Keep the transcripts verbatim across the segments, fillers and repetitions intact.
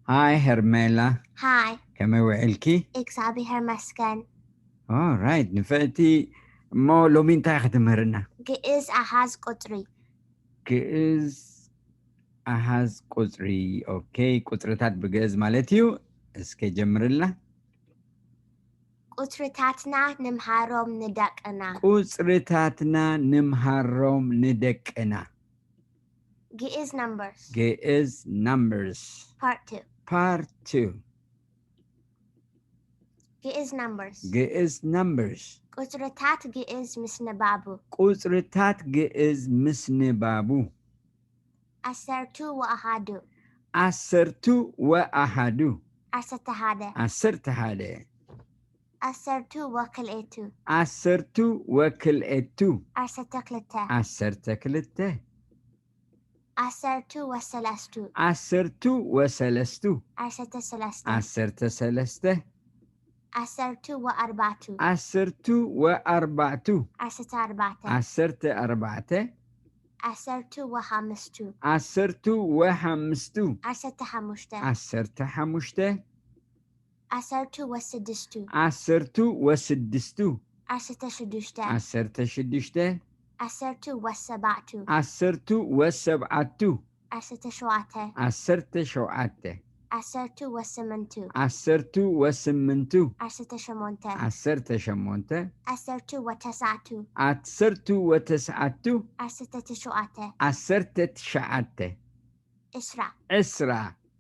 ሃይ ሄርሜላ። ሃይ። ከመይ ውዒልኪ? እግዚኣብሔር ይመስገን። All right፣ ንፍዕቲ። እሞ ሎሚ እንታይ ኢኺ ትምህርና? ግእዝ ኣሃዝ ቁጽሪ። ግእዝ ኣሃዝ ቁጽሪ። ኦኬ፣ ቁጽርታት ብግእዝ ማለት እዩ። እስከ ጀምርልና። ቁጽርታትና ንምሃሮም ንደቅና። ቁጽርታትና ንምሃሮም ንደቅና። ግእዝ numbers። ግእዝ numbers። Part two። Part two። ግእዝ numbers። ግእዝ numbers። ቁጽርታት ግእዝ ምስ ንባቡ። ቁጽርታት ግእዝ ምስ ንባቡ። ዓሰርቱ ወኣሃዱ። ዓሰርቱ ወኣሃዱ። ዓሰርተ ሓደ። ዓሰርተ ሓደ። ዓሰርቱ ወክልኤቱ። ዓሰርቱ ወክልኤቱ። ዓሰርተ ክልተ። ዓሰርተ ክልተ። ዓሰርቱ ወሰለስቱ። ዓሰርቱ ወሰለስቱ። ዓሰርተ ሰለስተ። ዓሰርተ ሰለስተ። ዓሰርቱ ወኣርባዕቱ። ዓሰርቱ ወኣርባዕቱ። ዓሰርተ ኣርባዕተ። ዓሰርተ ኣርባዕተ። ዓሰርቱ ወሓምስቱ። ዓሰርቱ ወሓምስቱ። ዓሰርተ ሓሙሽተ። ዓሰርተ ሓሙሽተ። ዓሰርቱ ወስድስቱ። ዓሰርቱ ወስድስቱ። ዓሰርተ ሽዱሽተ። ዓሰርተ ሽዱሽተ። ዓሰርቱ ወሰባቱ። ዓሰርቱ ወሰብዓቱ። ዓሰርተ ሸውዓተ። ዓሰርተ ሸውዓተ። ዓሰርቱ ወስምንቱ። ዓሰርቱ ወስምንቱ። ዓሰርተ ሸሞንተ። ዓሰርተ ሸሞንተ። ዓሰርቱ ወተስዓቱ። ዓሰርቱ ወተስዓቱ። ዓሰርተ ትሽዓተ። ዓሰርተ ትሽዓተ። ዕስራ። ዕስራ።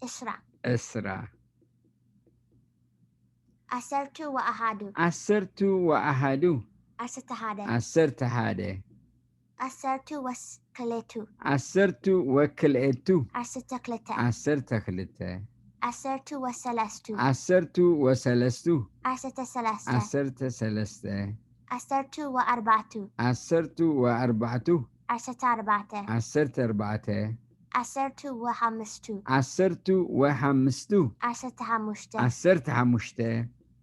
ዕስራ። ዕስራ። ዓሰርቱ ወኣሃዱ። ዓሰርቱ ወኣሃዱ። ዓሰርተ ሓደ። ዓሰርተ ሓደ። ዓሰርቱ ወክልኤቱ። ዓሰርቱ ወክልኤቱ። ዓሰርተ ክልተ። ዓሰርተ ክልተ። ዓሰርቱ ወሰለስቱ። ዓሰርቱ ወሰለስቱ። ዓሰርተ ሰለስተ። ዓሰርተ ሰለስተ። ዓሰርቱ ወኣርባዕቱ። ዓሰርቱ ወኣርባዕቱ። ዓሰርተ ኣርባዕተ። ዓሰርተ ኣርባዕተ። ዓሰርቱ ወሓምስቱ። ዓሰርቱ ወሓምስቱ። ዓሰርተ ሓሙሽተ። ዓሰርተ ሓሙሽተ።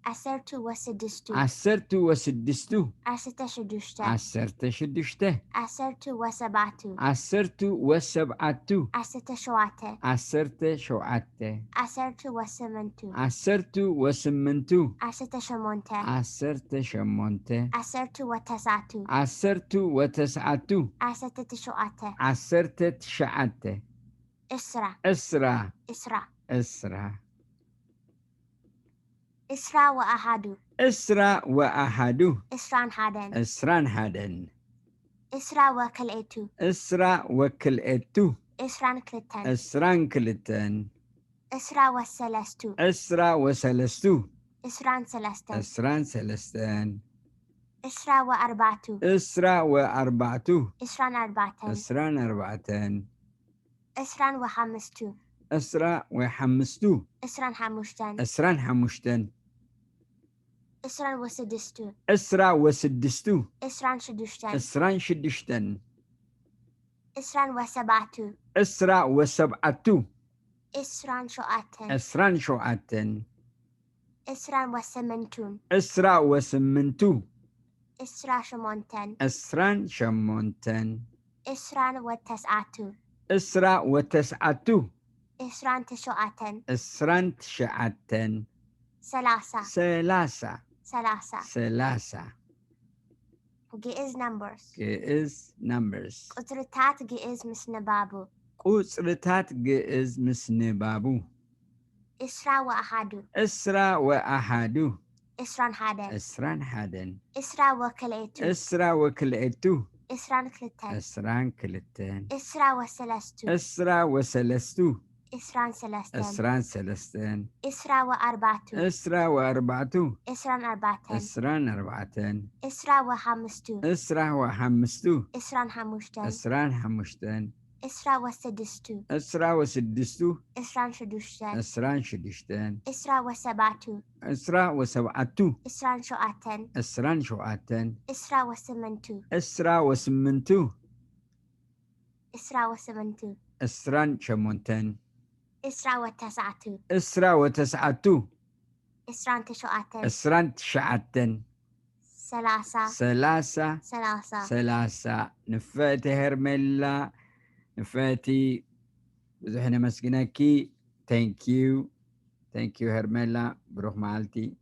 ዓሰርቱ ወስድስቱ። ዓሰርቱ ወስድስቱ። ዓሰርተ ሽዱሽተ። ዓሰርተ ሽዱሽተ። ዓሰርቱ ወሰባቱ። ዓሰርቱ ወሰብዓቱ። ዓሰርተ ሸውዓተ። ዓሰርተ ሸውዓተ። ዓሰርቱ ወስምንቱ። ዓሰርቱ ወስምንቱ። ዓሰርተ ሸሞንተ። ዓሰርተ ሸሞንተ። ዓሰርቱ ወተስዓቱ። ዓሰርቱ ወተስዓቱ። ዓሰርተ ትሽዓተ። ዓሰርተ ትሽዓተ። ዕስራ። ዕስራ። ዕስራ። ዕስራ። ዕስራ ወኣሃዱ። ዕስራ ወኣሃዱ። ዕስራን ሓደን። ዕስራን ሓደን። ዕስራ ወክልኤቱ። ዕስራ ወክልኤቱ። ዕስራን ክልተን። ዕስራን ክልተን። ዕስራ ወሰለስቱ። ዕስራ ወሰለስቱ። ዕስራን ሰለስተን። ዕስራን ሰለስተን። ዕስራ ወኣርባዕቱ። ዕስራ ወኣርባዕቱ። ዕስራን ኣርባዕተን። ዕስራን ኣርባዕተን። ዕስራን ወሓምስቱ። ዕስራ ወሓምስቱ። ዕስራን ሓሙሽተን። ዕስራን ሓሙሽተን። ዕስራን ወስድስቱ። ዕስራ ወስድስቱ። ዕስራን ሽዱሽተን። ዕስራን ሽዱሽተን። ዕስራን ወሰባቱ። ዕስራ ወሰብዓቱ። ዕስራን ሸውዓተን። ዕስራን ሸውዓተን። ዕስራን ወስምንቱን። ዕስራ ወስምንቱ። ዕስራ ሸሞንተን። ዕስራን ሸሞንተን። ዕስራን ወተስዓቱ። ዕስራ ወተስዓቱ። ዕስራን ትሽዓተን። ዕስራን ትሽዓተን። ሰላሳ። ሰላሳ። ሰላሳ። ሰላሳ። ግእዝ numbers። ግእዝ numbers። ቁጽርታት ግእዝ ምስ ንባቡ። ቁጽርታት ግእዝ ምስ ንባቡ። ዕስራ ወኣሓዱ። ዕስራ ወኣሓዱ። ዕስራን ሓደን። ዕስራን ሓደን። ዕስራ ወክልኤቱ። ዕስራ ወክልኤቱ። ዕስራን ክልተን። ዕስራን ክልተን። ዕስራ ወሰለስቱ። ዕስራ ወሰለስቱ። ዕስራን ሰለስተን። ዕስራን ሰለስተን። ዕስራ ወኣርባዕቱ። ዕስራ ወኣርባዕቱ። ዕስራን ኣርባዕተን። ዕስራን ኣርባዕተን። ዕስራ ወሓምስቱ። ዕስራ ወሓምስቱ። ዕስራን ሓሙሽተን። ዕስራን ሓሙሽተን። ዕስራ ወስድስቱ። ዕስራ ወስድስቱ። ዕስራን ሽዱሽተን። ዕስራን ሽዱሽተን። ዕስራ ወሰባቱ። ዕስራ ወሰብዓቱ። ዕስራን ሸውዓተን። ዕስራን ሸውዓተን። ዕስራ ወስምንቱ። ዕስራ ወስምንቱ። ዕስራ ወስምንቱ። ዕስራን ሸሞንተን። ዕስራ ወተስዓቱ። ዕስራ ወተስዓቱ። ዕስራን ትሽዓተን። ዕስራን ትሽዓተን። ሰላሳ። ሰላሳ። ሰላሳ። ሰላሳ። ንፍዕቲ ሄርሜላ፣ ንፍዕቲ፣ ብዙሕ ነመስግነኪ። Thank you። Thank you, Гьермела, Брух Муаллим.